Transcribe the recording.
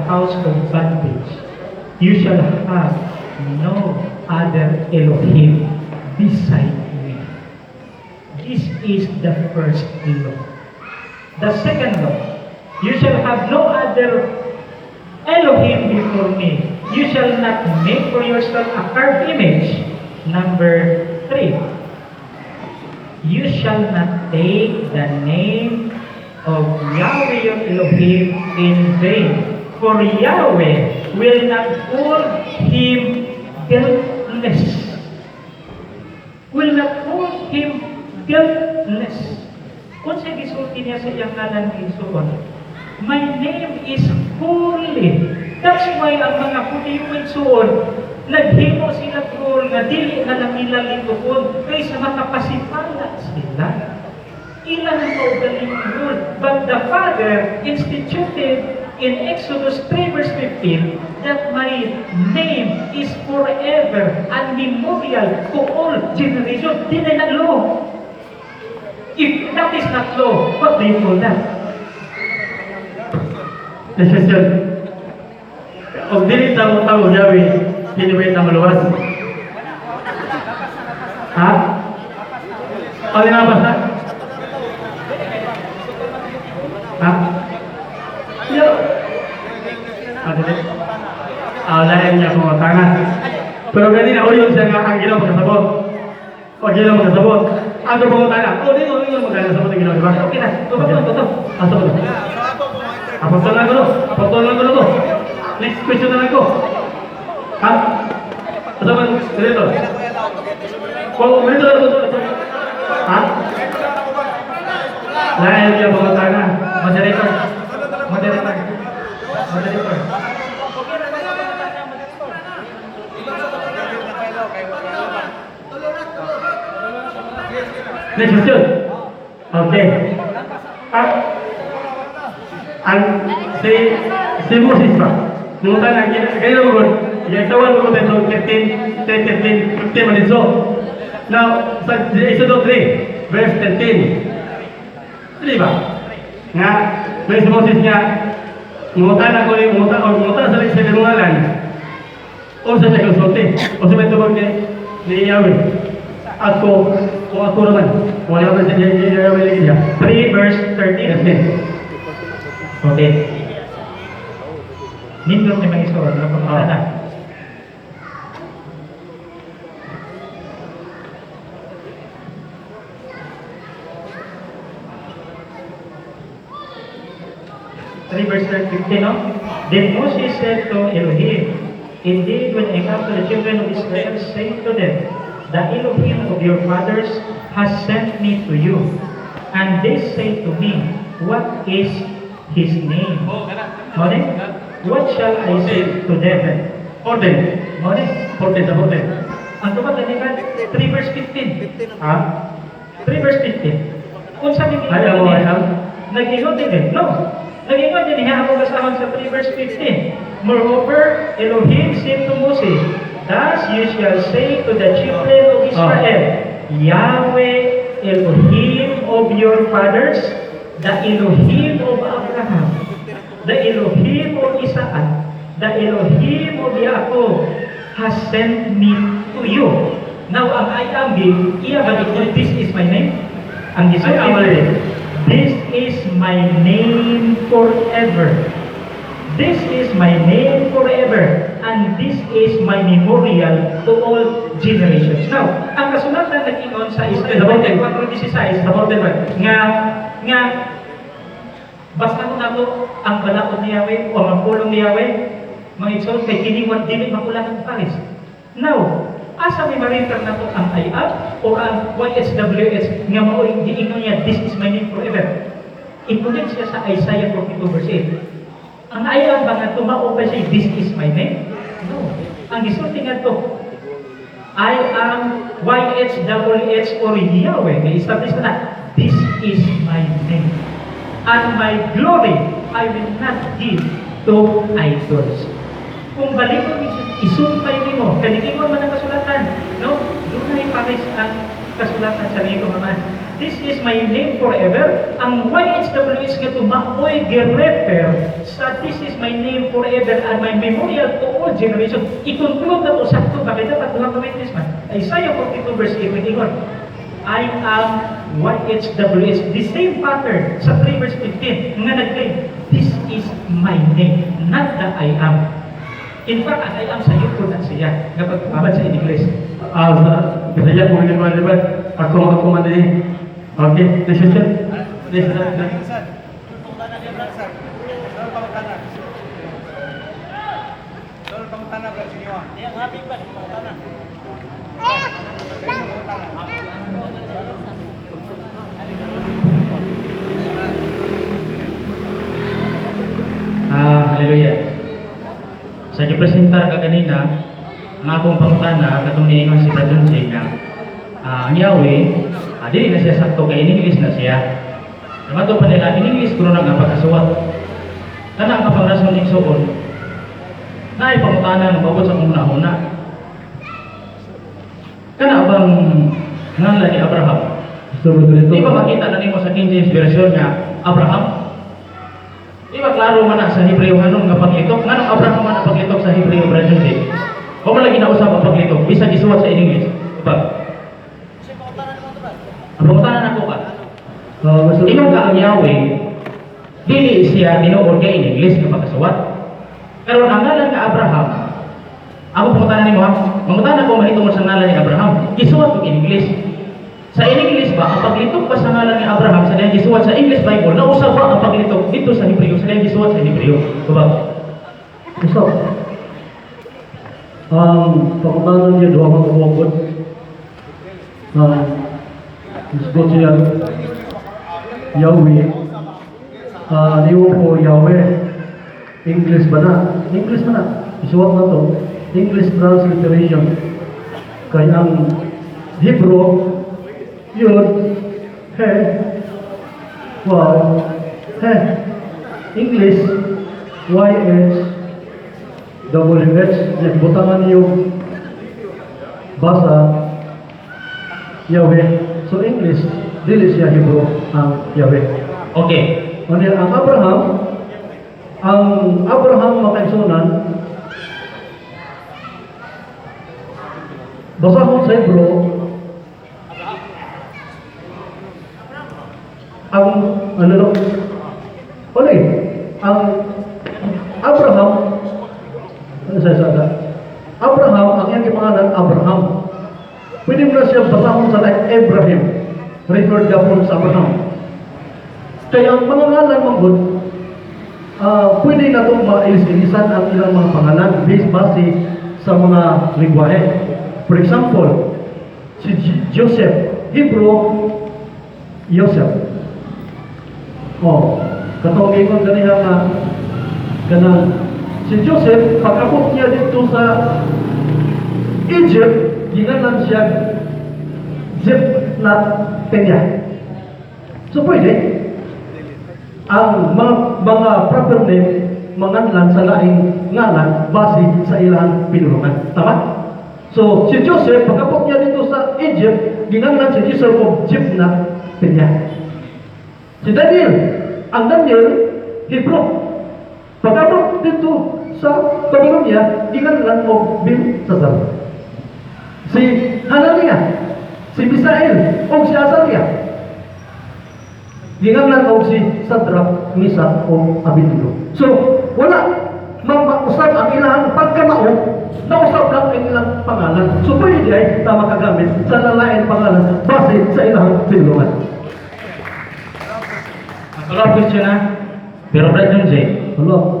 house of bondage. You shall have no other Elohim beside me. This is the first law. The second law, you shall have no other Elohim before me. You shall not make for yourself a carved image. Number three, you shall not take the name of Yahweh your Elohim in vain, for Yahweh will not hold him guiltless. Will not hold him guiltless. Kung sa gisulti niya sa iyang ngalan igsuon, "My name is holy." That's why ang mga Hudiyo, igsuon, naghimo sila rule nga dili na lang nila litukon kaysa makapasipala sila. Ilang kaugalingong rule. But the Father instituted in Exodus 3 verse 15 that my name is forever and memorial to all generations. Di na law. If that is not law, what do you call that? Next question. Og dili ta mo tawag Yahweh, dili ba ta maluwas? Ha? O, di na basta? Ha? Yo. Ah, dili. Ah, lain niya kung tangan. Pero ganina, uyon siya nga ang Ginoo makasabot. O Ginoo makasabot. Ang pangutana. O, di ko ingon magkasabot ang Ginoo, di ba? Okay na. Ito, ito, ito. Ah, sabot. Apostol lang ko no. Apostol lang ko no to. Next question na lang ko. Ha? Asa man dito? Kung dito dito dito. Ha? Lain niya pangutana. Moderator. Moderator. Moderator. Okay na na moderator. Next question. Okay. Ah, ang si si Moses ba? Nangutana, kaya mo gud. Yung mo gud ito 13, 13, 15 man so. Now, sa Exodo 3, verse 13. Di ba? Nga, may si Moses nga, nangutana ko ni, nangutana, o nangutana sa sa kanungalan, o sa siya konsulti, o sa may tubag ni Yahweh. Ako, o ako naman, wala man sa Yahweh lagi niya. 3 verse 13. 13. Okay. Nindot ni mga isuod, ano pangutana? 3 verse 15, no? Then Moses said to Elohim, "Indeed, when I come to the children of Israel, say to them, 'The Elohim of your fathers has sent me to you.' And they say to me, 'What is his name?' Mone? What shall I say to them?" 14. Mone? 14 sa 14. Ang tubag na 3 verse 15. Ha? 3 verse 15. Kung sa Ay, amo, ay, amo. Nag-ingon din eh. No. Nag-ingon din niya ako basahon sa 3 verse 15. Moreover, Elohim said to Moses, "Thus you shall say to the children of Israel, 'Yahweh Elohim of your fathers, the Elohim of Abraham, the Elohim of Isaac, the Elohim of Jacob, has sent me to you.'" Now, ang I am iya ba dito, "This is my name"? Ang gisulti, Ay, amali. "This is my name forever. This is my name forever, and this is my memorial to all generations." Now, ang kasulatan nag-ingon sa Israel 24:16 Sa 14 ba? Nga nga basta ko nato ang balaod ni Yahweh o ang pulong ni Yahweh, mga igsoon, kay kini wa dili makulang ang pares. Now, asa may ma-refer nato ang I am o ang YHWH nga mao giingon niya, "This is my name forever"? I-connect siya sa Isaiah 42 verse 8. Ang I am ba nga tumao ba siya, "This is my name"? No. Ang gisulti nga to, I am YHWH or Yahweh. Kaya establish na na, "This is my name. And my glory I will not give to idols." Kung balikon isumpay nimo, kanikingon man ang kasulatan, no? Dunay pares ang kasulatan sa ligo man. "This is my name forever." Ang YHWH nga to maoy gi-refer sa "This is my name forever and my memorial to all generations." I-conclude na to sakto ba kay dapat duha ka witness man. Isaiah 42 verse 8 nag-ingon, "I am YHWH." The same pattern sa 3 verse 15 nga nag-claim, "This is my name," not the "I am." In fact, ang "I am" sa po na siya nga pagpabad sa English. Ah, sa Bisaya ko ni ba? Ako ako man din. Okay, next question. Next, next. Pangutana niya, brother. Sir, pangutana. Sir, pangutana, brother, sinyo. Yang happy ba? Pangutana. Pangutana. Ah, hallelujah. Sa gipresentar ka kanina, ang akong pangutana katong niingon si Brother John nga ang Yahweh, dili na siya sakto kay in English na siya. Namato pa nila in English kuno na nga pagkasuwat. Kana ang kapang rason, igsuon. Naay pangutana nga mabot sa akong hunahuna. Kana bang ngalan ni Abraham? Gusto mo dito? Di ba makita na nimo sa King James Version nga Abraham? Di ba klaro man na sa Hebreo hanon nga paglitok? Nganong Abraham man ang paglitok sa Hebreo, Brother John? O man lagi nausap ang paglitok bisag gisuwat sa English. Diba? Ang pangutana nako ka. Ah, gusto Ingon ka ang Yahweh, dili siya tinuod kay in English nga pagkasuwat. Pero ang ngalan nga Abraham, ako pangutana nimo ha, mangutana ko mahitungod sa ngalan ni Abraham, gisuwat og in English. Sa in English ba, ang paglitok ba sa ngalan ni Abraham sa diyang gisuwat sa English Bible, nausab ba ang paglitok dito sa Hebreo sa diyang gisuwat sa Hebreo? Diba? Gusto. Ang pangutana niya, duha ka kabukod. Gusto siya Yahweh. Ah, niyo po Yahweh. English ba na? English ba na? Isuwat na to. English transliteration. Kaya ang Hebrew, yun, he, wow, he. English, Y, H, W, H, butangan yung basa, Yahweh. So English, dili siya Hebrew ang Yahweh. Okay. Ano ang Abraham makaigsunan, basahon sa Hebrew, ang ano no? Ano eh? Ang Abraham, ano sa Abraham, ang iyang pangalan Abraham. Pwede mo na siya basahon sa like Abraham. Referred gapon sa Abraham. Kaya ang mga ngalan manggod, pwede na itong mailis-ilisan ang ilang mga pangalan based base sa mga lingwahe. For example, si Joseph, Hebrew, Yosef. Oh, katong ingon ganiha nga kanang si Joseph pag-abot niya dito sa Egypt, gingalan siya na Peña. So pwede ang mga proper name manganlan sa laing ngalan base sa ilang pinulungan. Tama? So, si Joseph, pagkabot niya dito sa Egypt, ginanlan si Joseph og na Peña. Si Daniel, ang Daniel, Hebrew. Pagkabot dito sa Babylonia, ginanlan og Belshazzar. Si Hananiah, si Misael, o si Azaria. Ginganlan og si Sadrach, Mesach o Abednego. So, wala mausap ang ilang pagkamao, nausap lang ang ilang pangalan. So, pwede ay na makagamit sa lalaing pangalan base sa ilang pinulungan. Ang follow-up question na, pero Brother John J, Hello?